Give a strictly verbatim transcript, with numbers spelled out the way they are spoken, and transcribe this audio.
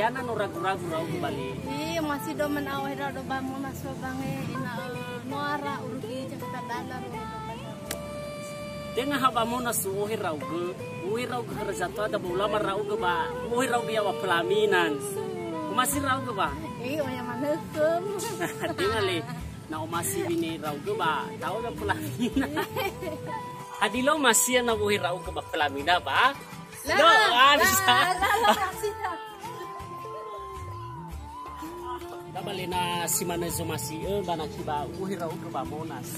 Ana no ragu-ragu ndra'ugö ba le. Ih, omasi do mena'o hera do ba Monas so bange ina, eh, no ara urugi Jakarta dala ro. Tenga ha ba Monas so ohe ndra'ugö, ohe ndra'ugö hara zato ada ba ulama ndra'ugö ba, ohe ndra'ugö yaŵa pelaminan. Omasi ndra'ugö ba? Ih, oya manöküm. Tenga le, na omasi bine ndra'ugö ba, tao da pelaminan. Hadia lö omasi na ohe ndra'ugö ba pelaminan ba? Lö, Lö, ah, la, bisa. La, la, la, sida. Da ba le na si manö zomasi'ö ba na ki ba ohe ndra'ugö ba Monas.